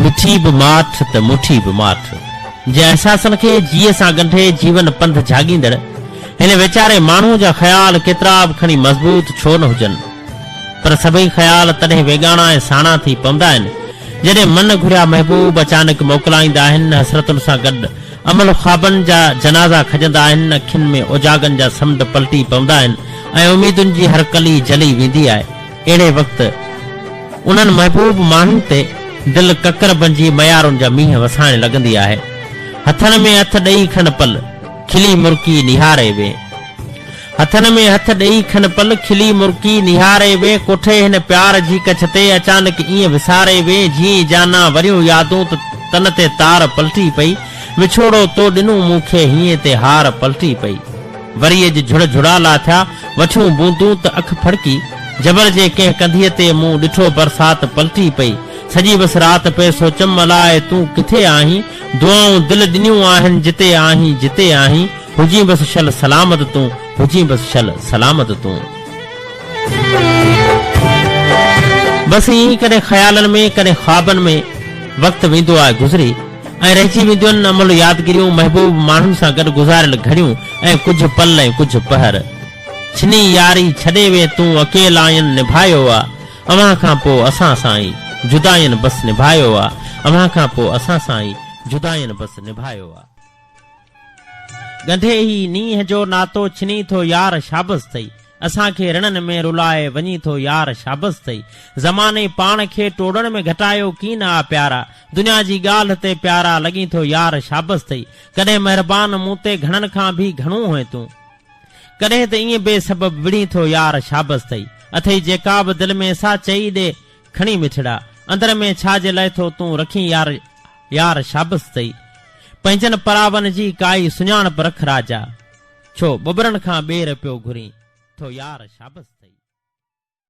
مٺي به ماٺ ته مٺي به ماٺ جي احساسن کي جيء سان ڳنڍي جيون پنڌ جهاڳيندڙ هن ويچاري ماڻهوء جا خيال ڪيترا به کڻي مضبوط ڇو نه هجن، پر سڀئي خيال تڏهن ويڳاڻا ۽ ساڻا ٿي پوندا آهن، جڏهن من گهريا محبوب اچانڪ موڪلائيندا آهن، حسرتن سان گڏ املهه خوابن جا جنازا کڄندا آهن، اکين ۾ اوجاڳن جا سمنڊ پلٽي پوندا آهن ۽ اميدن جي هر ڪلي جلي ويندي آهي. اهڙي وقت انهن محبوب ماڻهن تي دل ڪڪر بنجي ميارن جا مينهن وسائڻ لڳندي آهي. هٿن ۾ هٿ ڏئي کن پل، کلي مرڪي نهاري وين. هٿن ۾ هٿ ڏئي کن پل، کلي مرڪي نهاري وين. ڪوٺي هن پيار جي ڪڇ تي، اچانڪ ائين وساري وين. جيئن جانا وريون يادون ته تن تي تار پلٽي پئي. وڇوڙو تو ڏنو مون کي هينئين تي هار پلٽي پئي. وري اڄ جھڙ جھڙالا ٿيا، وٺيون بوندون ته اک ڦڙڪي. جبل جي ڪنهن ڪنڌيء تي مون ڏٺو برسات پلٽي پئي. سڄي بس رات پئي سوچيم الاء تون ڪٿي آهين. دعائون دل ڏنيون آهن جتي آهين جتي آهين. هجين بس شل سلامت تون، هجين بس شل سلامت تون. بس ائين ئي ڪڏهن خيالن ۾ ڪڏهن خوابن ۾ وقت ويندو آهي گذري. ۽ رهجي وينديون آهن املهه يادگيريون، محبوب ماڻهن سان گڏ گذاريل گهڙيون ۽ ڪجهه پل ۽ ڪجهه پهر. ڇني ياري ڇڏي وين تون اڪيلاين نڀايو آ، اوهان کان پوء اسان سان ئي جداين بس نڀايو آ، اوهان کان پوء اسان سان ئي جداين بس نڀايو آ. ڳنڍي هي نينهن جو ناتو ڇني ٿو يار شابس ٿئي. اسان کي رڻن ۾ رلائي وڃين ٿو يار شابس ٿئي. زماني پاڻ کي ٽوڙڻ ۾ گهٽايو ڪين آ پيارا. دنيا جي ڳالهه تي پيارا لڳين ٿو يار شابس ٿئي. ڪڏهن مهربان مون تي گهڻن کان ڀي گهڻو هئين تون. ڪڏهن ته ائين بي سبب وڙهين ٿو يار شابس ٿئي. اٿئي جيڪا به دل ۾ سا چئي ڏي کڻي مٺڙا. اندر ۾ ڇا جي لئه ٿو تون رکين يار يار شابس ٿئي. پنهنجن پراون جي ڪائي سڃاڻپ رک راجا. ڇو ٻٻرن کان ٻير پيو گهرين ٿو يار شابس ٿئي.